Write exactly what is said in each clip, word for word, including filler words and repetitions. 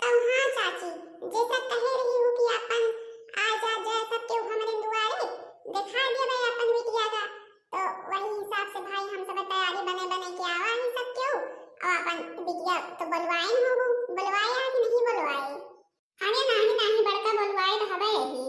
तो हाँ चाची, जैसा कहे रही हूँ कि अपन आ जा जाए सब केहू हमरे दुआरे, देखा देबे अपन बिटिया का। तो वही हिसाब से भाई हम सब तैयारी बने बने के आवा ही सब केहू, और अपन बिटिया तो बोलवाए न होबू, बोलवाए है कि नहीं बोलवाए? अरे नाही नाही बड़का, बोलवाए तो हबे यही।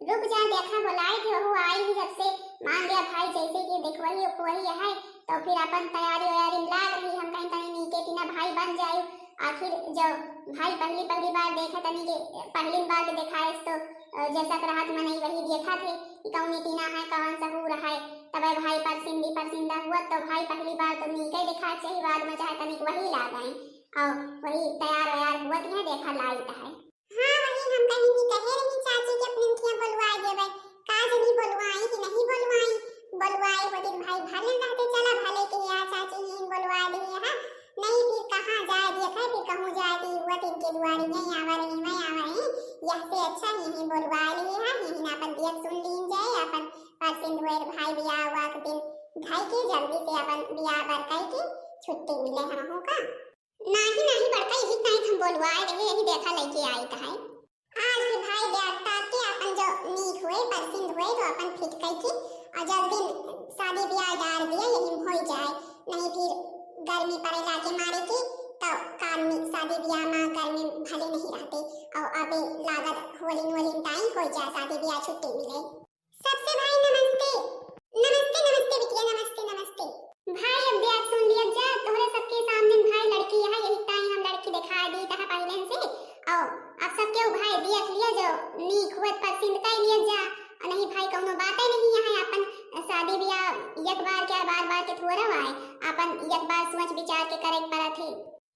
रुक जा, देखा बोलाए थे वहू आई ही जब से। मान लिया भाई जैसे कि देखवही उखवही है, तो फिर अपन तैयारी वैयारी में लाग रही। हम कहीं तनी नीके तिना भाई बन जाए। आखिर जब भाई पहली पहली बार देखे तनी के, पहली बार के देखाए तो, अ, जैसा के रहत मनई वही देखा थे कि कौन तिना है, कौन सहूर है। तबे भाई परसिंदी परसिंदा हुआ तो भाई पहली बार तो नीके देखा चाहिए, बाद में चाहे तनिक वही लाग आए। और वही तैयार वैयार हुआ है, देखा लाइत है। हाँ, वही हम कहीं की कहे रही चाची के अपने खिया बोलवाए देबे। का जनी बोलवाई कि नहीं बोलवाई? बोलवाए वो दिन भाई भले रहते, चला भले के या चाची ही बोलवाए दे है। नहीं फिर कहाँ जाए देखे, फिर कहूँ जाए कि वो दिन के दुआरे नहीं आवा रही, मैं आवा रही। यह से अच्छा यही बोलवाए लिए है, यही ना अपन दियत सुन लीन जाए, अपन परसिंद हुए भाई बियाह हुआ के दिन घर के जल्दी से अपन बियाह बर कह के छुट्टी मिले हमहू का। नाही, नाही बड़का, यही ताई हम बोलवाए रहे, यही देखा लेके आइत है। आज भी भाई ब्याह ताके अपन जो नीक हुए, परसिंद हुए तो अपन फिट कइके और जल्दी शादी ब्याह डार दिया, यही में होई जाए। नहीं फिर गर्मी पड़ेला के मारे के, तो कान में शादी ब्याह में गर्मी भले नहीं रहते। और अबे लागत होलिन वोलिन टाइम होई जाए, शादी ब्याह छुट्टी मिले। सबसे भाई नमस्ते। नमस्ते, नमस्ते बिटिया, नमस्ते, नमस्ते। भाई अब देख सुन लिया जा, तोहरे सबके सामने भाई लड़की है, यही ताई हम लड़की दिखा दी तहा पहले से। और अब सबके उ भाई देख लिया जो नीक हुआ परसिंद कर लिया जा। और नहीं भाई कौनो बातें नहीं है, अपन शादी ब्याह एक बार क्या बार बार के थोड़ा हुआ है, अपन एक बार सोच विचार के करे के पड़त है।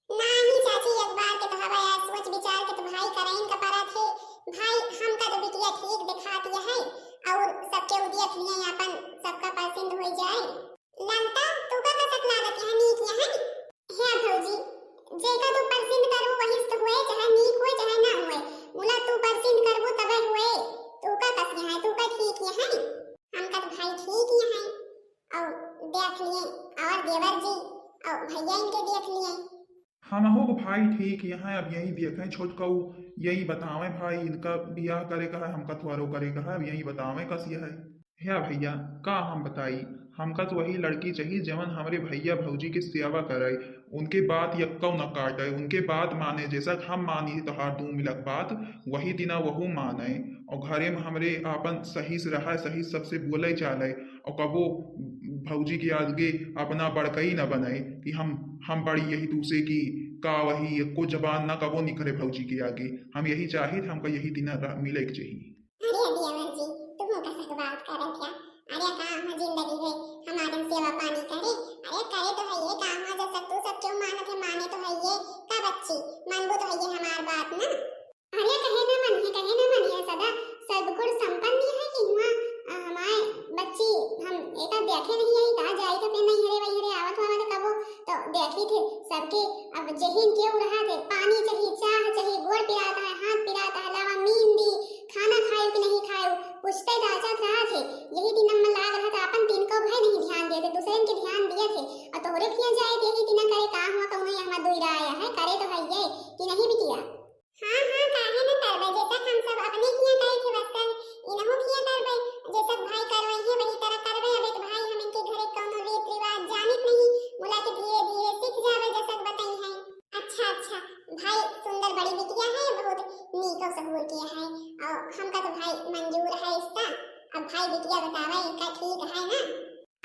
नाही चाची, एक बार के तो हवा यार सोच विचार के तो भाई कराइन का पड़ा थे। भाई हमका तो बिटिया ठीक दिखात है और सबके उ देख लिए अपन सबका पसंद हो जाए। ललता, तू का कसक लागत है, नीक है? हे भौजी, जेका तू पसंद करू वही से तो हुए, चाहे नीक हुए चाहे ना हुए। मुला तू पसंद करबू तबे हुए। तू का कस है, तू का ठीक है? हमका तो भाई ठीक है। और देख लिए, और देवर जी, और भैया इनके देख लिए। हमहू के भाई ठीक यहाँ, अब यही देखें छोटकऊ, यही बतावें भाई, इनका बियाह करे का है, हमका थोरो करे का है, अब यही बतावें कस यह है। हे भैया, का हम बताई, हमका तो वही लड़की चाहिए जवन हमरे भैया भौजी के सेवा करे, उनके बात यक्कऊ न काटे, उनके बात माने, जैसा हम मानी है तोहार दू मिलक बात, वही दिना वहू माने, और घरे में हमरे आपन सही से रहे, सही सबसे बोले चाले, और कबो भौजी के आगे अपना बड़कई न बने कि हम, हम बड़ी यही दूसरे की का वही, एको जबान ना कबो निकले भौजी के आगे। हम यही चाहित, हमका यही दिना रह-, मिले के चाहिए। अरे देवर जी, तुम कसक बात करत है? अरे का हम जिंदगी है हमारे सेवा पानी करे? अरे करे तो है ये काम, जब सब तू सब क्यों मानत है, माने तो है ये का बच्ची, मानबो तो है ये हमार बात ना। अरे कहे ना मनिए, कहे ना मनिए, सदा सर्वगुण संपन्न है कि हुआ, अ, हमारे बच्ची हम एका देखे नहीं है, कहाँ जाए थे, नहीं हरे वही हरे आवत हुआ वाले कबो तो देखी थे सबके। अब जहीन के रहा थे, पानी चाहिए, चाह चाहिए, गोड़ पिराता है, हाथ पिराता है, लावा मीन दी, खाना खायो कि नहीं खायो, पूछते जाचत रहा थे। यही दिन हम लाग रहा था, अपन तीन को भाई नहीं ध्यान दिए थे, दूसरे के ध्यान दिए थे। और तोहरे किया जाए, यही दिन करे का हुआ, कौनो ये हमार दुई राय है, करे तो है ये कि नहीं बिटिया? हाँ, हाँ, काहे न करबे, जैसा हम सब अपने किया करे थे, वैसा इनहु किया करबे, जैसा भाई करवाई है, वही तरह करबे। अब एक भाई हम इनके घरे कौनो रीत रिवाज जानित नहीं, मुला के धीरे धीरे सीख जावे, जैसा बताई है। अच्छा, अच्छा, भाई सुंदर बड़ी बिटिया है, बहुत नीक और सहूर किया है, और हमका तो भाई मंजूर है इसका। अब भाई बिटिया बतावे, इनका ठीक है ना?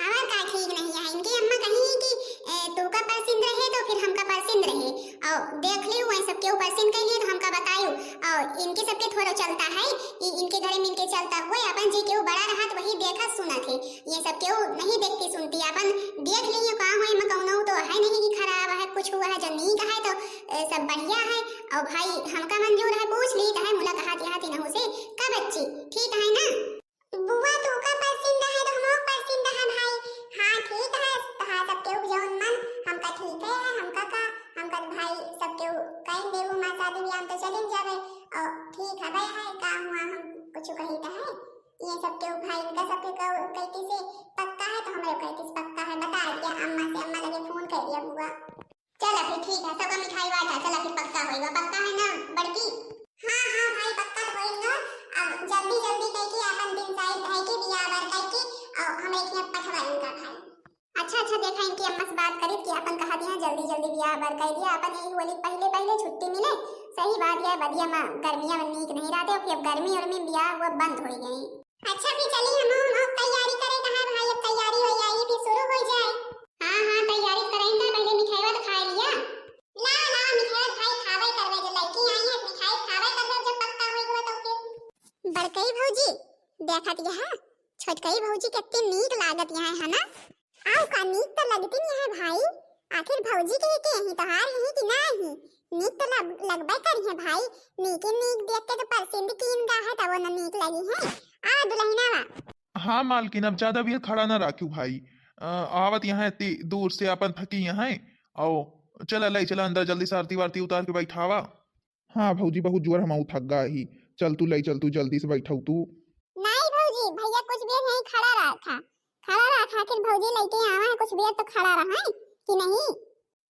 और का ठीक नहीं है? इनके अम्मा कही कि, ए, तू का पसंद रहे तो फिर हमका पसंद रहे, और देख लियो वही सब केहू पसंद कर लिए तो हमका बतायो। और इनके सबके थोड़ा चलता है कि इनके घरे में इनके चलता हुए अपन जे केहू बड़ा रहत वही देखत सुनत है। ये सब केहू नहीं देखती सुनती, अपन देख लिए का हुए में कौनो तो है नहीं कि खराब है, कुछ हुआ है जो नीक है तो, ए, सब बढ़िया है। और भाई हमका मंजूर है, पूछ ली है मुला कहा दिया तीनों से का बच्ची ठीक है ना? बुआ, तू का परसिंदा है तो हमहू परसिंदा है भाई। हाँ, ठीक है, तोहार सब केहू के जौन मन, हमका ठीक है, हमका का, हमका तो भाई सब केहू कहीं देबू माँ शादी ब्याह में तो चलिन जाबे। और ठीक है भाई, है का हुआ, हम कुछ कही तो है, ये सब केहू भाई इनका सबके कहती से पक्का है तो हमरे कहती से पक्का है, बता दिया अम्मा से, अम्मा लगे फोन कर दिया बुआ। चला फिर ठीक है, सबका मिठाई बांटा, चला फिर पक्का होइगा, पक्का है ना बड़ी जल्दी बियाह बर कइ दिया अपन, यही होली पहिले पहिले छुट्टी मिले। सही बात है, बदिया मा गर्मिया मा नीक नहीं रहते, अब गर्मी उर्मी मा बियाह हुआ बंद होइ गई। अच्छा, फिर चली हम, हम, हम तैयारी करे कहाँ भाई, अब तैयारी होइ जाई, फिर शुरू होइ जाए। हाँ, हाँ, तैयारी करेंगे, पहिले मिठाई तो खाए लिया। ना, ना, मिठाई खाई खावे करबे, जो लड़की आई है, मिठाई खावे करबे, जब पक्का होइ गवा तो फिर। बड़कई भौजी, देखत यहाँ, छोटकई भौजी कितनी नीक लागत यहाँ, है ना? आउ का नीक तो लगती नहीं है भाई, आखिर भौजी के, के ही तोहार ही कि ना ही? नीक तो लग, लगबे करी है भाई, नीक ही नीक देख के तो परसिंद कीन गा है, तब वो न नीक लगी है। आ दुल्हना वा। हाँ मालकिन, अब ज्यादा बेर खड़ा ना राखियो भाई। अ, आवत यहाँ इतनी दूर से अपन थकी यहाँ। आओ, चला लाई, चला अंदर जल्दी से आरती वारती उतार के बैठावा। हाँ भौजी, बहुत जोर हम थक गा ही। चल तू लाई, चल तू जल्दी से बैठाऊ तू। नहीं भौजी, भैया कुछ बेर यहीं खड़ा रहा था, खड़ा रहा था, आखिर भौजी लेके आवा है, कुछ बेर तो खड़ा रहा है कि नहीं?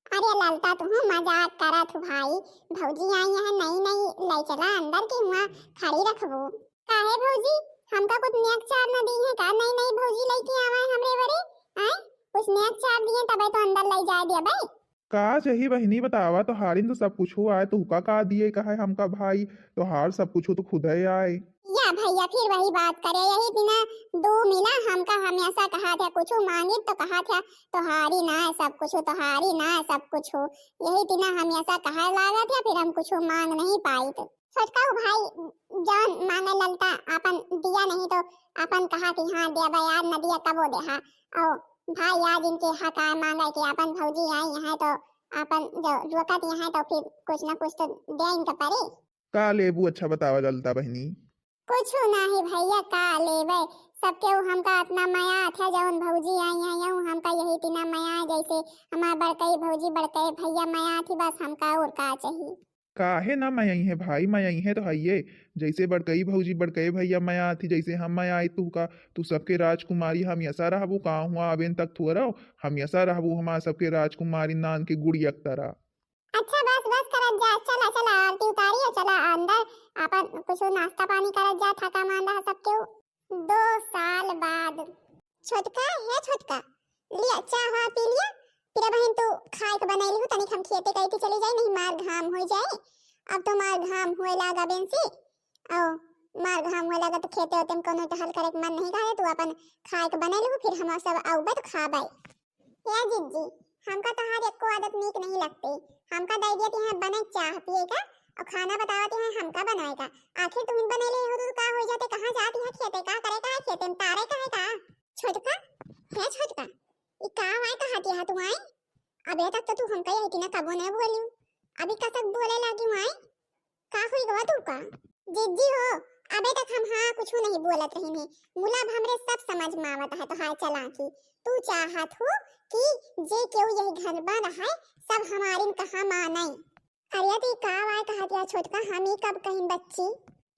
अरे ललता, तू मजाक करत हूँ भाई, भौजी आई है नई नई, लाई चला अंदर की हुआ खड़ी रखबू। काहे भौजी, हमका कुछ नेक चार न दी है का? नई नई भौजी लेके आवा है हमरे बरे, आए कुछ नेक चार दिए तबे तो अंदर ले जाए दिया भाई। का चाही बहिनी बतावा, तोहारिन तो सब कुछ आए, तुहका का दिए का है हमका भाई, तोहार सब कुछ तो खुदे आए। या भैया फिर वही बात करे, यही दिना दू मिला हमका हमेशा कहा था, कुछ मांगे तो कहा था, तोहारी ना है सब कुछ, तोहारी ना है सब कुछ। यही दिना हमेशा कहा लागत है, फिर हम कुछ मांग नहीं पाई। तो छोटका भाई जौन मांगे ललता अपन दिया नहीं तो अपन कहा कि हाँ दिया भाई, आज न दिया कबो दे, हाँ। और भाई आज इनके हक आए मांगे कि अपन भौजी आई यहाँ तो अपन जो रुकत यहाँ तो फिर कुछ ना कुछ तो दे इनके परी। का लेबू अच्छा बतावा ललता बहिनी? कुछ नाही भैया, का लेबे, सबके उ हमका इतना मया आथे, जौन भौजी आई हैं, यूं हमका यही तीना मया है, जैसे हमार बड़कई भौजी, बड़कई भैया मया आथी, बस हमका और का चाही। काहे ना मयई है भाई, मयई है तो हइये। जैसे बड़कई भौजी, बड़कई भैया मया आथी, जैसे हम मया आई तुहका, तू सबके राजकुमारी हमेशा रहबू, का हुआ अबेन तक थोड़ा, हमेशा रहबू हमार सबके राजकुमारी नान के गुड़िया की तरह। अच्छा बस बस करत जा, चला चला आरती उतारी और चला अंदर अपन कुछ नाश्ता पानी करत जा, थका मांदा है सबके। दो साल बाद। छोटका, हे छोटका, लिया चाह वाह पी लिया, फिर बहिन तू खाए के बनाई लिहू, तनिक हम खेते कई के चली जाई, नहीं मार घाम हो जाए। अब तो मार घाम हुए लागा बेंसी, ओ मार घाम हुए लागा तो खेते होते में कोनो टहल करे के मन नहीं करे, तू अपन खाए के बनाई लिहू, फिर हम सब आउबे तो खाबे। हे जिज्जी, हमका तोहार एको आदत नीक नहीं लगते। हमका दे दियत यहाँ बने चाह पिए का और खाना बतावत यहाँ हमका बनाए का। आखिर तुम बने ले हो तो का हो जाते, कहाँ जात यहाँ खेते, का करे का है खेते में, तारे का है का? छोटका, हे छोटका, ई का वाय कहत यहाँ तू आई? अबे तक तो तू हमका यही तीना कबो नहीं बोली, अभी का तक बोले लागी आई? का हुई गवा तू का? जिज्जी हो, अबे तक हम हाँ कुछ नहीं बोलत रही ने, मुला अब हमरे सब समझ में आवत है तोहार चालाकी। तू चाहत हो कि जे केहू यही घर में रहे, सब हमारिन कहा माने। अरे तू का वाय कहत या छोटका, हम ही कब कहिन बच्ची?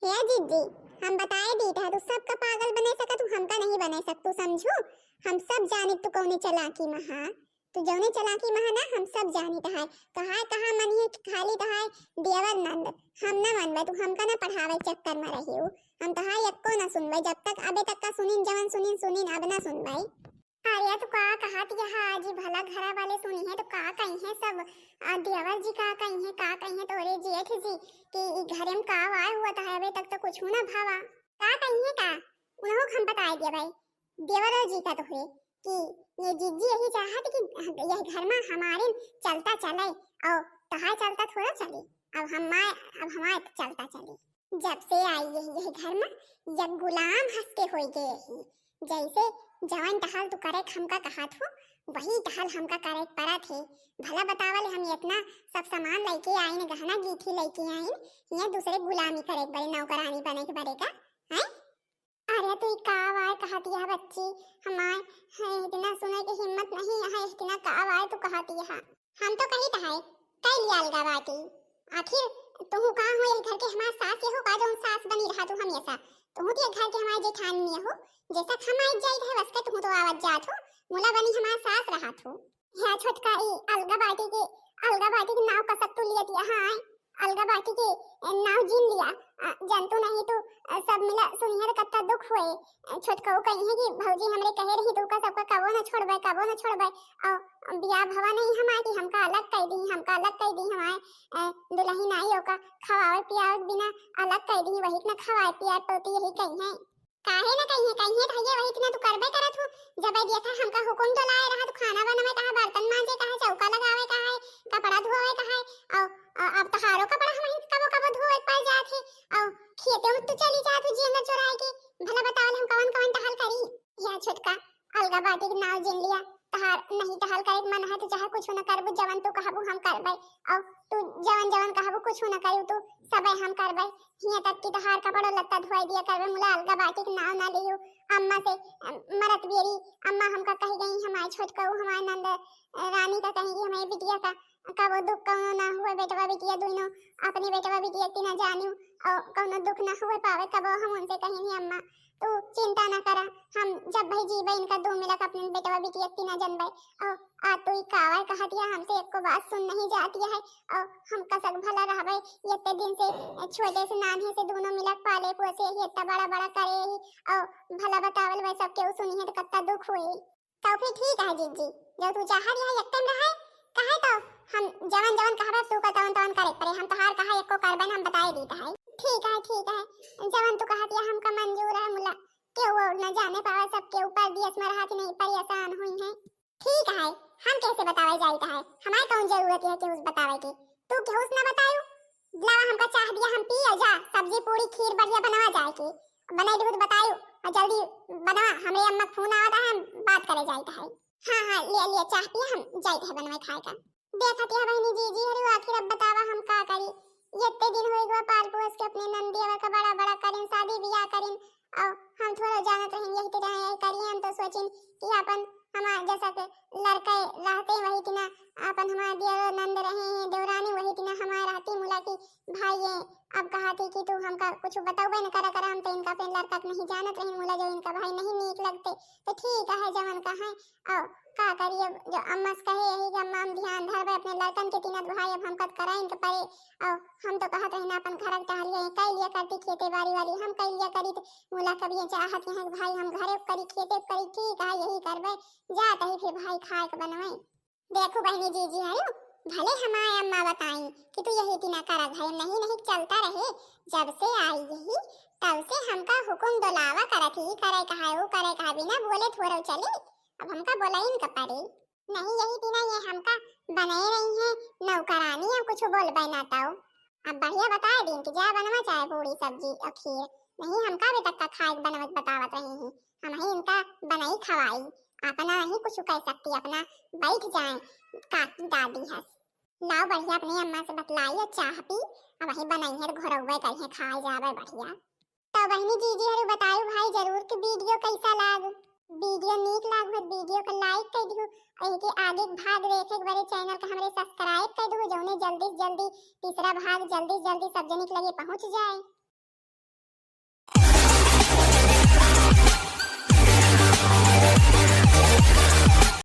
हे जिज्जी, हम बताए दीत है, तू सबका पागल बने सका, तू हमका नहीं बने सकतू, समझू? हम सब जानी तू कौने चालाकी में हा। तू जौने चालाकी में है ना, हम सब जानित है। कहा कहा मनिए कि खाली तहाय देवर नंद, हम ना मनबे, तू हमका ना पढ़ावे चक्कर में रही हो। हम तहाय एको ना सुनबे, जब तक अबे तक का सुनिन, जवन सुनिन सुनिन, अब ना सुनबे। अरे तू का कहत यह आजी, भला घरा वाले सुनी है तो का कही है सब, आ, देवर जी का कही है, का कही है तोरे जेठ जी कि ई घरे में का वाय हुआ था, अबे तक तो कुछ ना भावा। का कही है का, उन्हों हम बताए दिया भाई। देवरो जी का तो हुए कि ये जिज्जी यही चाहत कि यह घर में हमारे चलता चले और तहार चलता थोड़ा चले, अब हमार, अब हमार चलता चले। जब से आई यही, यही घर में यह गुलाम हंस के होई गए ही, जैसे जवन टहल तू करे हमका कहत हो वही टहल हमका करे पड़त है। भला बतावल हम इतना सब सामान लेके आइन, गहना गीठी लेके आइन, ये दूसरे गुलामी करे के बड़े, नौकरानी बने के बड़े का, हैं? अरे तू ई का वाय कहत यह बच्ची, हमार है इतना सुने के हिम्मत नहीं है, इतना का वाय तू कहत यह। हम तो कही तहाय, कई लिया अलगा बाटी। आखिर तुहू का हो यह घर के हमार सास ये हो का, जौन सास बनी रहा तू हमेशा। तुहू तो ये घर के हमार जेठानी हो, जैसा हमार जाई रहे वैसे तुहू तो आवत जात हो, मुला बनी हमार सास रहा तू। ह्या छोटका ई अलगा बाटी के, अलगा बाटी के नाव कसक तू लियत यह आए। अलगा बाटी के नाव जिन लिया। अ, जनतू नहीं तू, अ, सब मिला सुनिहर कत्ता दुख होए। अ, छोटकऊ कही है कि भौजी हमरे कहे रही तू का सबका कबो न छोड़बे, कबो न छोड़बे। और बियाह भवा नहीं हमार कि हमका अलग कह दी, हमका अलग कह दी हमारे, अ, दुल्हन आई ओका खवावे पियावे के बिना अलग कह दी, वही के न खवाए पियाए पौती यही कही है। काहे न कहिए, कहिए भैया, वही इतना तू करबे करत हूँ। जब दिया था हमका हुकुम तो लाए रहा, तू खाना बनावे कहा, बर्तन मांजे कहा, चौका लगावे कहा है, कपड़ा धोवे कहा है, और, और अब तहारो कपड़ा हम ही कबो कबो धोवे पड़ जात है, और खेते में तू चली जात हूँ जेंगा चोराए के। भला बतावल हम कवन कवन टहल करी? या छोटका, अलगा बाटी के नाव जिन लिया, तहार नहीं टहल करे के मन है तो चाहे कुछ न करबू, जवन तू कहबू हम करबे, और तू जवन जवन कहबू कुछ न करू तू, सबे हम करबे। हियां तक कि तोहार कपड़ो लत्ता धोए दिया करबे, मुला अलगा बाटी के नाव ना लियो। अम्मा से, अम, मरत बेरी अम्मा हमका कही गई, हमारे छोटकऊ, हमारे नंद, अ, रानी का कही कि हमारे बिटिया का कबो दुख कौनो ना हुए, बेटवा बिटिया दुइनो अपने बेटवा बिटिया की ना जानियो और कौनो दुख ना हुए पावे, कबो हम उनसे कही नहीं अम्मा, तू चिंता ना करा, हम जब भाई जीबे इनका दो मिलक अपने बेटवा बिटिया की ना जनबे। और आ तू ई कावर कहतिया, हमसे एको बात सुन नहीं जातिया है। और हम कसक भला रहबे, इतने दिन से, छोटे से नान्हे से दोनों मिलक पाले पोसे ही, इतना बड़ा बड़ा करे ही, और भला बतावल वै सब केहू सुनी है तो कत्ता दुख होई। तो फिर ठीक है जीजी, जो तू चाह रही है एक टाइम रहे, कहे तो हम जवन जवन कहबे तू का तवन तवन करे पड़े, हम तोहार कहा एको करबे न, हम बताए दीत है। ठीक है, ठीक है, जवन तू कहतिया हमका मंजूर है मुला, केहू और न जाने पावे, सबके ऊपर दियस में रहत नहीं परेशान हुई है। ठीक है, हम कैसे बतावे जाइत है, हमारे कौन जरूरत है केहू से बतावे के, तू केहू से ना बतायू। लावा हमका चाह दिया, हम पी और जा, सब्जी पूरी खीर बढ़िया बनवा जाए के, बनाई दूध बतायू और जल्दी बनवा, हमरे अम्मा के फोन आवत है, हम बात करे जाइत है। हाँ हाँ, लिया लिया चाह पिया, हम जाइत है बनवे खाए का। देखत है बहनी जीजी हरु, आखिर अब बतावा हम का करी, इतने दिन हो गवा पाल पोस के अपने नंदिया का बड़ा बड़ा करिन, शादी ब्याह करिन, और हम थोड़ा जानत रहिन यही तरह यही करिए, हम तो सोचिन कि अपन हमार जैसा के लड़के रहते वही तना अपन हमार दियर नंद रहे हैं, देवरानी वही तना हमार रहती मुला की भाई है। अब कहा थी कि तू हमका कुछ बतौबे न करा करा, हम तो इनका अपने लड़का के नहीं जानत रही मुला, जो इनका भाई नहीं नीक लगते, तो ठीक है जवन का है। और का करी अब, जो अम्मा से कहे यही कि अम्मा हम ध्यान धरबे अपने लड़कन के, तीनत भाई अब हमका कराइन के पड़े। और हम तो कहत रही ना अपन घर के टहलिया कई लिया करती, खेते बाड़ी वाली हम कई लिया करी, तो मुला कभी ये चाहत यहाँ कि भाई हम घरे करी खेते करी, ठीक है यही करबे, जात ही फिर भाई खाए के बनवे। देखू बहनी जीजी हरु, भले हमारे अम्मा बताई कि तू यही तना करा घर नहीं नहीं चलता रहे, जब से आई यही तब से हमका हुकुम डोलावा करत ही, करे कहा वो करे कहा बिना बोले थोड़ा चले, अब हमका बोलाइन का पड़े। नहीं यही तना ये हमका बनाए रही है नौकरानी, हम कुछ बोलबे ना ताऊ। अब बढ़िया बताए दिन कि जा बनवा चाहे पूरी सब्जी और खीर, नहीं हमका अभी तक का खाए के बनवे के बतावत रही हैं, हम ही इनका बनाई खवाई, अपना नहीं कुछ कह सकती, अपना बैठ जाए काकी दादी हस। लाओ बढ़िया अपने अम्मा से बतलाई और चाह पी, अब वही बनाई है तो घोरौबे करी है, खाए जाबे बढ़िया। तो बहनी जीजी हरु बतायू भाई जरूर कि वीडियो कैसा लाग, वीडियो नीक लाग हो तो वीडियो को लाइक कर दियो, और इनके आगे के भाग देखे के बड़े चैनल का हमरे सब्सक्राइब कर दियो, जौने जल्दी से जल्दी तीसरा भाग जल्दी से जल्दी सब जने के लगे पहुँच जाए।